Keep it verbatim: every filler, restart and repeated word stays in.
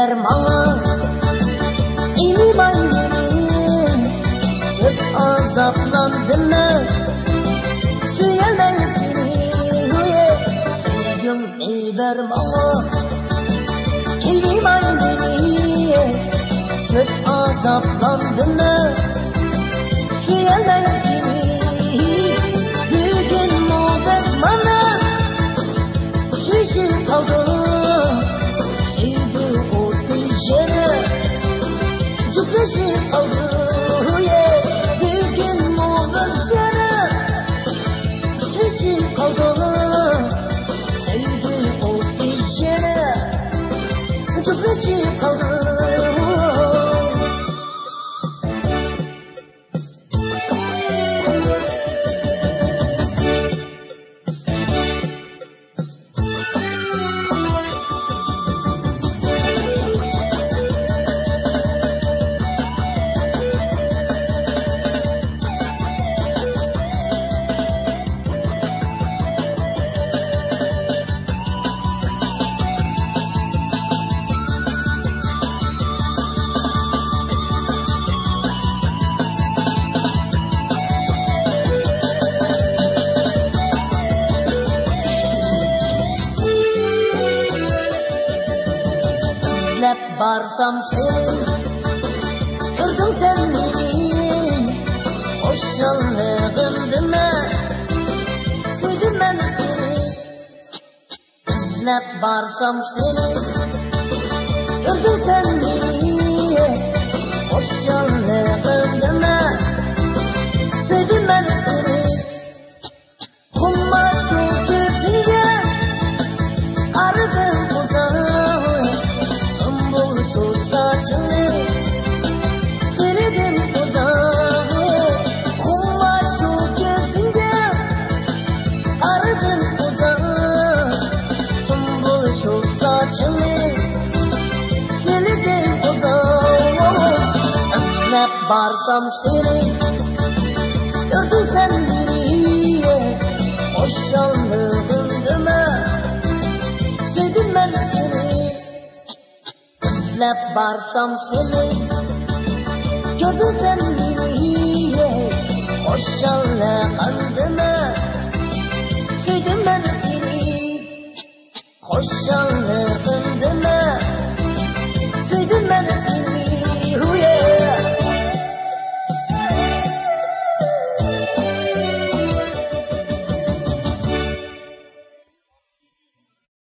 بەر ماڭا، ئىنىم ئاينىم، كۆپ ئازابلاندىم مەن، سۆيەلمەي سېنى، سۆيگۈڭنى بەر ماڭا، ئىنىم ئاينىم، كۆپ ئازابلاندىم مەن، سۆيەلمەي سېنى، بۈگۈنمۇ بىز مانا، سۆيۈشۈپ قالدۇق، سۆيگۈ ئوتى يېنىپ، جۈپلىشىپ قالدۇق، بۈگۈنمۇ بىز يەنە، جۈپلىشىپ قالدۇق، سۆيگۈ ئوتى يېنىپ، جۈپلىشىپ قالدۇق. ئىزدەپ بارسام سېنى، كۆردۈڭ سەن مېنى، خۇشاللىقىمدىمەن، سۆيدۈم مەن سېنى. ئىزدەپ بارسام سېنى، كۆردۈڭ سەن مېنى، خۇشاللىقىمدىمەن، سۆيدۈم مەن سېنى. خۇمار شۇ كۆزۈڭگە قارىدىم ئۇزاق، سۇمبۇل شۇ ساچىڭنى سىلىدىم ئۇزاق. خۇمار شۇ كۆزۈڭگە قارىدىم ئۇزاق، سۇمبۇل شۇ ساچىڭنى سىلىدىم ئۇزاق. ئىزدەپ بارسام سېنى، كۆردۈڭ سەن مېنى، خۇشاللىقىمدىمەن، سۆيدۈم مەن سېنى. ئىزدەپ بارسام سېنى، كۆردۈڭ سەن مېنى، خۇشاللىقىمدىمەن، سۆيدۈم مەن سېنى. خۇشاللىقىم